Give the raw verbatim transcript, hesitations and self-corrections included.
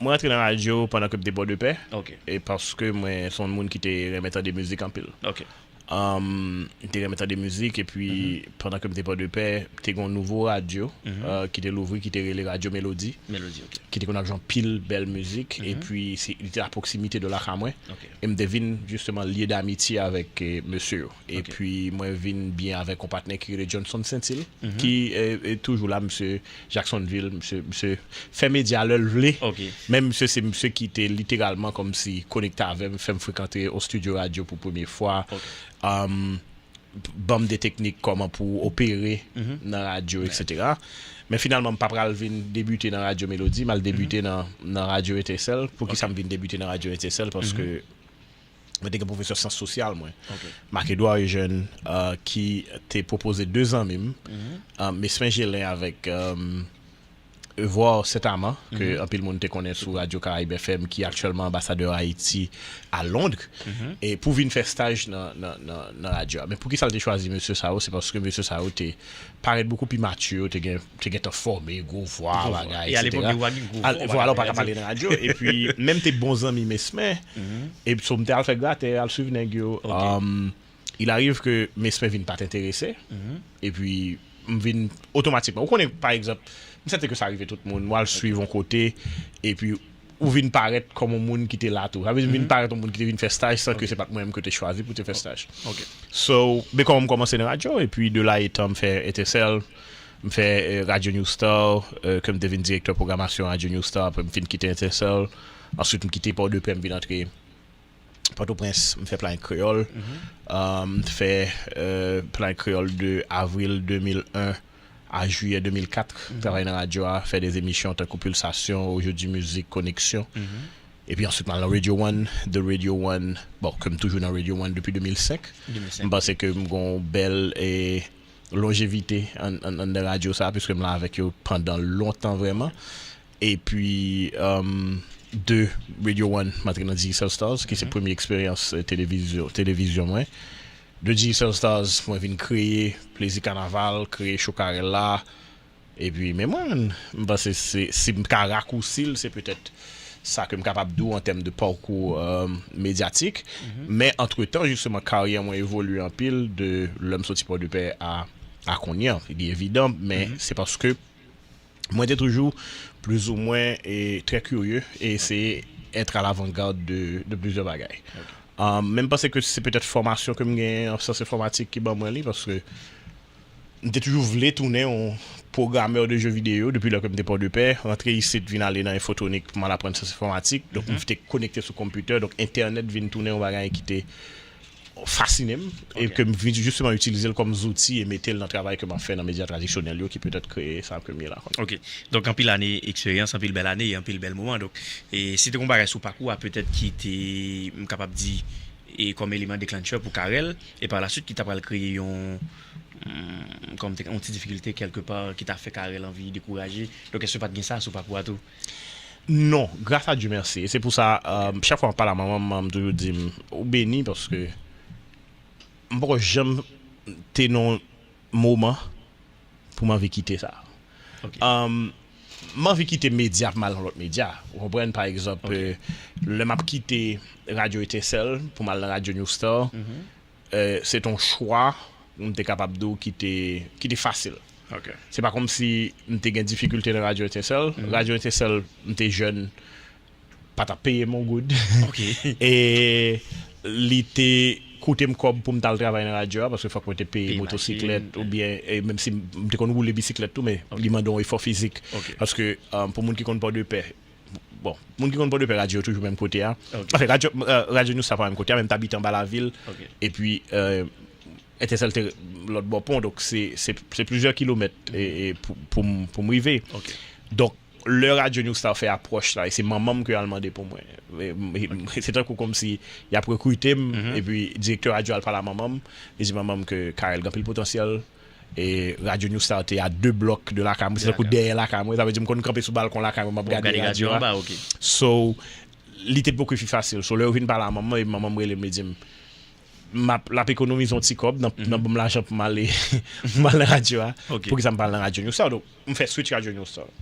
Mwen antre nan radyo pandan ke m te Pòdepè. Ok. E paske mwen se yon moun ki te renmen tande mizik anpil. Ok. Um, m te renmen tande mizik, epi pandan ke m te Pòdepè, te gen yon nouvo radyo, uh, ki te louvri, ki te rele Radyo Melodi, Melodi, ok. Ki te konn ap jwe anpil bèl mizik, epi se, li te a pwoksimite de lakay mwen. Ok. E m te vin, jisteman, lye damitye avèk, eh, mesye yo. Ok. Epi mwen vin byen avèk yon patnè ki rele Johnson Saintil, ki, eh, eh, toujou la, mesye Jacksonville, mesye, mesye fè medya lè l vle. Ok. Men misye se misye ki te literalman kòmsi konekte avè m, fè m frekante yon estidyo radyo pou premye fwa. Ok. Um, ban m de teknik kòman pou opere nan radyo, etsetera. Men finalman, m pa pral vin debite nan Radyo Melodi, m al debite nan, nan Radyo Etensèl. Poukisa m vin debite nan Radyo Etensèl? Paske mwen te gen pwofesè syans sosyal mwen, Marc Edouard Eugène, uh, ki te pwopoze de zanmi m, uh, Mesmen Gelin avèk, um, Evouard Saint-Amand, ke anpil moun te konnen sou Radyo Karayib F M, ki aktyèlman anbasadè Ayiti a Londres, e pou vin fè staj nan, nan, nan, nan radyo a. Men poukisa l te chwazi mesye sa yo? Se paske mesye sa yo te parèt bokou pi matye, te gen, te gentan fòme, gwo vwa, bagay, etsetera. Vwa, vwa, ou pa ka pale nan radyo. Epi, menm te bon zanmi Mesmen, epi so m te al fè gratè, al swiv nèg yo. Um, il arrive ke Mesmen vin pa t enterese, epi m vin otomatikman. Ou konnen, pa egzanp, m sèten ke sa rive tout moun, w al swiv yon kote, epi ou vin parèt kòm yon moun ki te la tou. Sa vle di, m vin parèt yon moun ki te vin fè staj san ke se pa t mwen menm ke te chwazi pou te fè staj. Ok. So, men kòman m kòmanse nan radyo, epi de la etan m fè Etensèl, m fè, eh, Radyo New Star, eh, ke m te vin direktè pwogramasyon Radyo New Star, apre m fin kite Etensèl. Answit, m kite Pòdepè, m vin antre Pòtoprens, m fè Planet Kreyòl. Euh, m fè, euh, Planet Kreyòl de avril de mil en a jiyè de mil kat. M travay nan radyo a, fè de emisyon tankou Pulsasyon, Ojodi Mizik, Koneksyon. Epi answit, m al nan Radio One, de Radio One, bon, ke m toujou nan Radio One depi de mil senk. M panse ke m gon bèl, e, lonjevite an, an, anndan radyo sa, piske m la avèk yo pandan lontan vrèman. Epi, um, de Radio One, m antre nan Digicel Stars, ki se premye eksperyans, eh, televizyon, televizyon mwen. De Digicel Stars, mwen vin kreye Plezi Kanaval, kreye Cho Karèl la. Epi, men mwen, m panse se, si m ka rakousi l, se petèt sa ke m kapab di w an tèm de pakou, um, medyatik. Men, antretan, jisteman, karyè mwen evolye anpil de lè m soti Pòdepè a, a kounye a. Li evidan, men se paske mwen te toujou plizoumwen, e, trè kirye e se être à l'avant-garde de, de plizyè bagay. Um, men m panse ke se petèt fòmasyon ke m genyen an syans enfòmatik ki ban mwen li, paske m te toujou vle tounen yon pwogramè de jeu vidéo depi lè ke m te Pòdepè, rantre isit, vin ale nan enfotwonik pou m al aprann syans enfòmatik. Donk, m te konekte sou konpitè, donk entènèt vin tounen yon bagay ki te fasine m, e ke m vin jisteman itilize l kòm zouti e mete l nan travay ke m ap fè nan medya tradisyonèl yo, ki petèt kreye sa ke m ye la kounye a. Ok. Donk, anpil ane eksperyans, anpil bèl ane e anpil bèl moman. Donk, e si te gon bagay sou pakou a, petèt ki te, m kapab di, e kòm eleman declencher pou Carel, e pa la suite ki ta pral kreye yon, hmm, kòm te, yon ti difikilte kèlkepa ki ta fè Carel anvi dekouraje. Donk, èske pa t gen sa sou pakou a tou? Non, grâce à Dieu merci. E se pou sa, euh, chak fwa m ap pale a manman m, manman m toujou di m, ou beni, paske m poko janm te nan yon moman pou m anvi kite sa. Ok. Um, m anvi kite medya pou m al nan lòt medya. Ou konprann, pa egzanp, euh, lè m ap kite Radyo Etensèl pou m al nan Radyo New Star, euh, se t on chwa, m te kapab di w, ki te, ki te fasil. Ok. Se pa kòmsi m te gen difikilte nan Radyo Etensèl. Radyo Etensèl, m te jèn, pa t ap peye m on goud. Ok. E li te koute m kòb pou m t al travay nan radyo a, paske fòk mwen te peye motosiklèt oubyen, e menm si m te konn woule bisiklèt tou, men li mande yon efò fizik. Ok. Paske, um, pou moun ki konn Pòdepè, bon, moun ki konn Pòdepè, radyo yo toujou menm kote a. Ok. Anfen, radyo, euh, Radyo New Star pa menm kote a, men m t abite anba lavil. Ok. Epi, euh, Etensèl te lòt bò pon, donk se, se, se plizyè kilomèt, e, e pou, pou m, pou m rive. Ok. Donk, lè Radyo New Star fè apwòch la, e se manman m ke y al mande pou mwen. E, e, se tankou kòmsi y ap rekrite m, epi direktè radyo a al pale a manman m, li di manman m ke Carel gen anpil potansyèl, e Radyo New Star te a de blòk de lakay mwen, se tankou dèyè lakay mwen, sa vle di m konn kanpe sou balkon lakay mwen, m ap gade radyo a. So, li te poko fin fasil. So, lè yo vin pale a manman m, epi manman m rele m, li di m, m ap, l ap ekonomize yon ti kòb nan, nan ban m lajan pou m ale, pou m al nan radyo a. Ok. Poukisa m pa al nan Radyo New Star? Donk, m fè switch Radyo New Star.